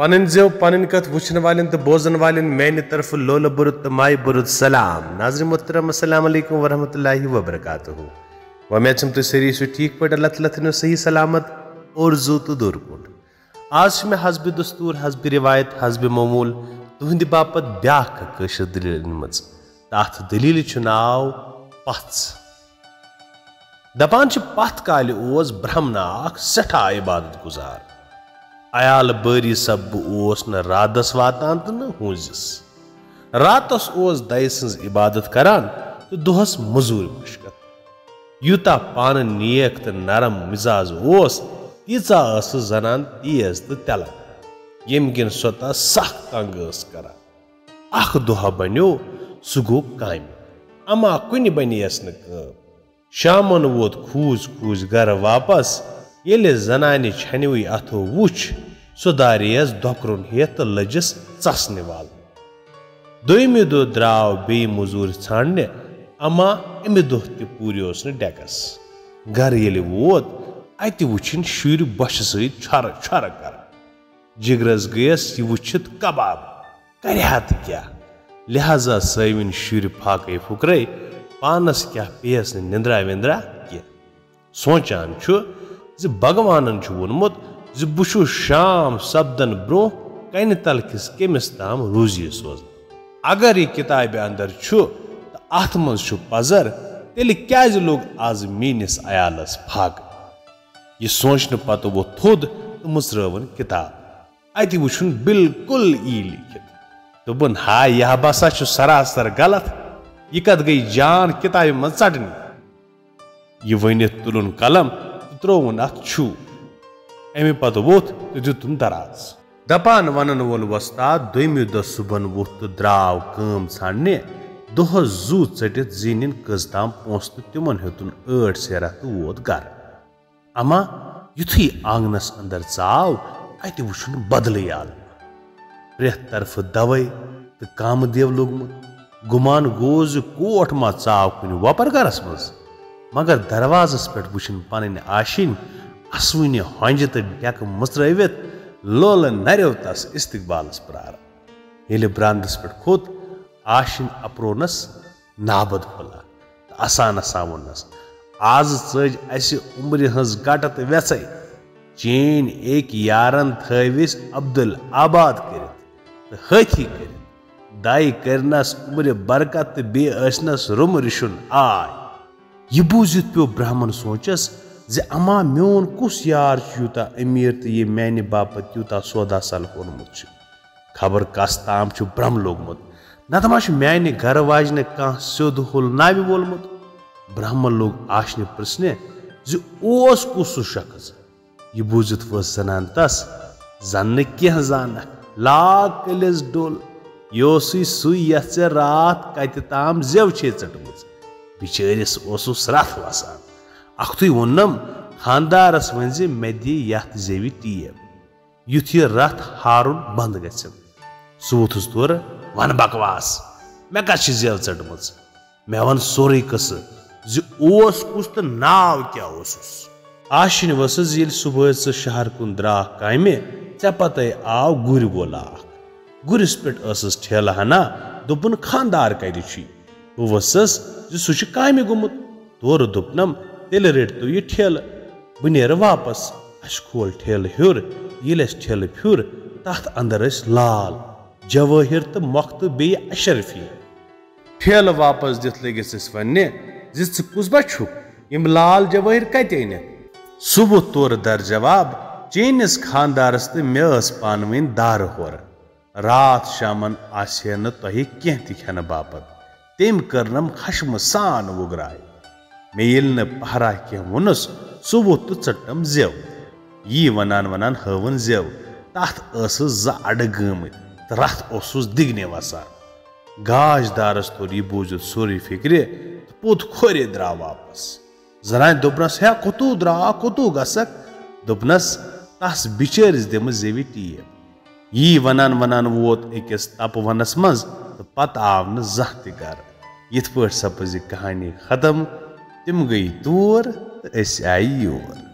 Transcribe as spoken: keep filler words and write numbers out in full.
پنٕنۍ زٮ۪و، پنٕنۍ کتھ وٕچھن والٮ۪ن تہٕ بوزن والٮ۪ن میانہِ طرفہٕ لولہٕ بُرُد تہٕ مایہِ بُرُد سلام۔ ناظرین محترم، السلام علیکم ورحمۃ اللہ وبرکاتہ۔ وۄمید چھم تُہۍ سٲری ٲسِو ٹھیٖک پٲٹھۍ، اللہ تعالیٰ تھٲینو صحیح سلامت، اور زُو تہٕ دوٗر کُن۔ آز چھِ مےٚ حسبِ دستور، حسبِ روایت، حسبِ معمول تُہنٛدِ باپتھ بیاکھ اکھ کٲشِر دٔلیٖل أنمٕژ۔ تہٕ اتھ دٔلیٖلہِ چھُ ناو پژھ۔ دپان چھِ، پتھ کالہِ اوس برہمنا اکھ سٮ۪ٹھاہ عبادت گزار۔ عیال بٲری سببہٕ اوس نہٕ راتس واتان تہٕ نہٕ ہُنٛزِس۔ راتس اوس دَیہِ سٕنٛز عبادت کران تہٕ دۄہس مٔزوٗرۍ مشقت۔ یوٗتاہ پانہٕ نیک تہٕ نرم مزاز اوس، تیٖژاہ ٲسٕس زنان تیز تہٕ تیلنگ، ییٚمہِ کِنۍ سۄ تس سخ تنگ ٲس کران۔ اکھ دۄہ بنیو، سُہ گوٚو کامہِ، اما کُنہِ بنییس نہٕ کٲم۔ شامن ووت کھوٗژ کھوٗژ گرٕ واپس۔ ییٚلہِ زنانہِ چھنوٕے اتھو وُچھ، سۄ دارییس دۄکرُن ہیتھ تہٕ لٔجِس ژس نِوال۔ دوٚیمہِ دۄہ درٛاو بیٚیہِ موٚزوٗرۍ ژھانڈنہِ، اما امہِ دۄہ تہِ پوٗریوس نہٕ ڈیکس۔ گرٕ ییٚلہِ ووت، اتہِ وُچھِن شُرۍ بۄچھِ سۭتۍ چھۄرٕ چھۄرٕ کران۔ جگرس گٔیس یہِ وُچھِتھ کباب، کرِ ہا تہٕ کیٛاہ؟ لہذا سٲوِن شُرۍ پھاکے پھُکرے، پانس کیٛاہ پییس نہٕ نِندرا وِندرا کینٛہہ۔ سونچان چھُ زِ بھگوانن چھُ ووٚنمُت زِ بہٕ چھُس شام سپدن برونٛہہ کنہِ تل کِس کیمِس تام روزی سوزان۔ اگر یہِ کتابہِ اندر چھُ تہٕ اتھ منٛز چھُ پزر، تیٚلہِ کیازِ لوٚگ از میٲنِس عیالس پھاکہٕ؟ یہِ سونچنہٕ پتہٕ ووٚتھ تھوٚد تہٕ مٕژرٲوٕن کتاب۔ اتہِ وُچھُن بالکل یی لیکھِتھ۔ دوٚپُن، ہاے، یہِ ہا باسان چھُ سراسر غلط۔ یہِ کتھ گٔیہِ جان کتابہِ منٛز ژٹنہِ؟ یہِ ؤنِتھ تُلُن قلم تہٕ ترٛووُن اتھ چھُو۔ امہِ پتہٕ ووٚتھ تہٕ دیُتُن دراز۔ دپان ونن وول وۄستاد دوٚیمہِ دۄہ صُبحن ووٚتھ تہٕ درٛاو کٲم ژھانڈنہِ۔ دۄہس زُو ژٔٹِتھ زیٖنِن کٔژ تام پونٛسہٕ تہٕ تِمن ہیوٚتُن ٲٹھ سیرا تہٕ ووت گرٕ۔ اما یُتھُے آنگنس اندر ژاو، اتہِ وُچھُن بدلٕے عالم۔ پرٛٮ۪تھ طرفہٕ دوے تہٕ کامہٕ دیو لوٚگمُت۔ گُمان گوٚو زِ کوٹھ ما ژاو کُنہِ وۄپر گرس منٛز۔ مگر دروازس پٮ۪ٹھ وُچھِن پنٕنۍ آشِنۍ اسوٕنہِ ہۄنجہِ تہٕ ڈیکہٕ مٕژرٲوِتھ لولہٕ نریو تس استقبالس پراران۔ ییٚلہِ براندس پٮ۪ٹھ کھوٚت، آشِنۍ اپرونس نابد پھوٚلہ تہٕ اسان اسان ووٚننس، از ژٔج اسہِ عمرِ ہٕنٛز گٹہٕ تہٕ ویژے۔ چٲنۍ أکۍ یارن تھٲوۍ أسۍ عبدالآباد کٔرِتھ تہٕ ہٲتھی کٔرِتھ۔ دَے کٔرنس عمرِ برکت تہٕ بیٚیہِ ٲسنس روٚم رِشُن آے۔ یہِ بوٗزِتھ پیوٚو برہمن سونچس زِ اما میون کُس یار چھُ یوٗتاہ امیر تہٕ ییٚمۍ میانہِ باپتھ یوٗتاہ سودا سلہٕ اوٚنمُت چھُ۔ خبر کس تام چھُ برم لوٚگمُت، نتہٕ ما چھُ میانہِ گرٕ واجنہِ کانٛہہ سیوٚد ہوٚل ناوِ وولمُت؟ برہمن لوٚگ آشنہِ پرژھنہِ زِ اوس کُس سُہ شخص؟ یہِ بوٗزِتھ ؤژھ زنان تس، زن نہٕ کینٛہہ زانکھ، لاگ کٔلِس ڈوٚل۔ یہِ اوسُے سُے یتھ ژےٚ راتھ کتہِ تام زٮ۪و چھے ژٔٹمٕژ۔ بِچٲرِس اوسُس رتھ وسان۔ اکھتُے ووٚننم خاندارس، ؤنۍ زِ مےٚ دِ یتھ زٮ۪وِ ٹیب۔ یُتھ یہِ رتھ ہارُن بند گژھِ۔ سُہ ووٚتھُس تورٕ، ون بکواس، مےٚ کتھ چھِ زٮ۪و ژٔٹمٕژ؟ مےٚ وَن سورُے قصہٕ زِ اوس کُس تہٕ ناو کیٛاہ اوسُس۔ آشِنۍ ؤسٕس ییٚلہِ صُبحٲے ژٕ شہر کُن درٛاکھ کامہِ، ژےٚ پَتے آو گُرۍ وول اکھ۔ گُرِس پٮ۪ٹھ ٲسٕس ٹھیلہٕ ہنا، دوٚپُن، "خانٛدار کَتہِ چھُے؟" بہٕ ؤسٕس زِ سُہ چھُ کامہِ گوٚمُت۔ تورٕ دوٚپنَم، "تیٚلہِ رٔٹۍ تو یہِ ٹھیلہٕ، بہٕ نیرٕ واپس۔" اَسہِ کھول ٹھیلہٕ ہیوٚر۔ ییٚلہِ اَسہِ ٹھیلہٕ پھیوٚر، تَتھ اندر ٲسۍ لال، جوٲہِر تہٕ مۄختہٕ بیٚیہِ اشرفی۔ ٹھیلہٕ واپس دِتھ لٔگِس أسۍ وننہِ زِ، "ژٕ کُس با چھُکھ؟ یِم لال جوٲہِر کتہِ أنِتھ؟" سُہ ووٚتھ تورٕ در جواب، "چٲنِس خاندارس تہٕ مےٚ ٲس پانہٕ ؤنۍ دارٕ ہورٕ۔ راتھ شامن آسہِ ہے نہٕ تۄہہِ کینٛہہ تہِ کھٮ۪نہٕ باپتھ، تٔمۍ کٔرنم خشمہٕ سان وُگراے۔ مےٚ ییٚلہِ نہٕ پہرا کینٛہہ ووٚنُس، سُہ ووٚتھ تہٕ ژٔٹنم زٮ۪و۔" یی ونان ونان ہٲوٕن زٮ۪و۔ تتھ ٲسٕس زٕ اڈٕ گٲمٕتۍ تہٕ رتھ اوسُس دِگنہِ وسان۔ گاش دارس توٚر یہِ بوٗزِتھ سورُے فِکرِ تہٕ پوٚت کھورے درٛاو واپس۔ زنانہِ دوٚپنس، "ہے، کوٚتوٗ درٛاو، کوٚتوٗ گژھکھ؟" دوٚپنس، "تس بِچٲرِس دِمہٕ زیوِ ٹیب۔" یی ونان ونان ووت أکِس تپہٕ ونس منٛز تہٕ پتہٕ آو نہٕ زانٛہہ تہِ گرٕ۔ یِتھ پٲٹھۍ سپٕز یہِ کہانی ختم۔ تِم گٔیہِ تور تہٕ أسۍ آیہِ یور۔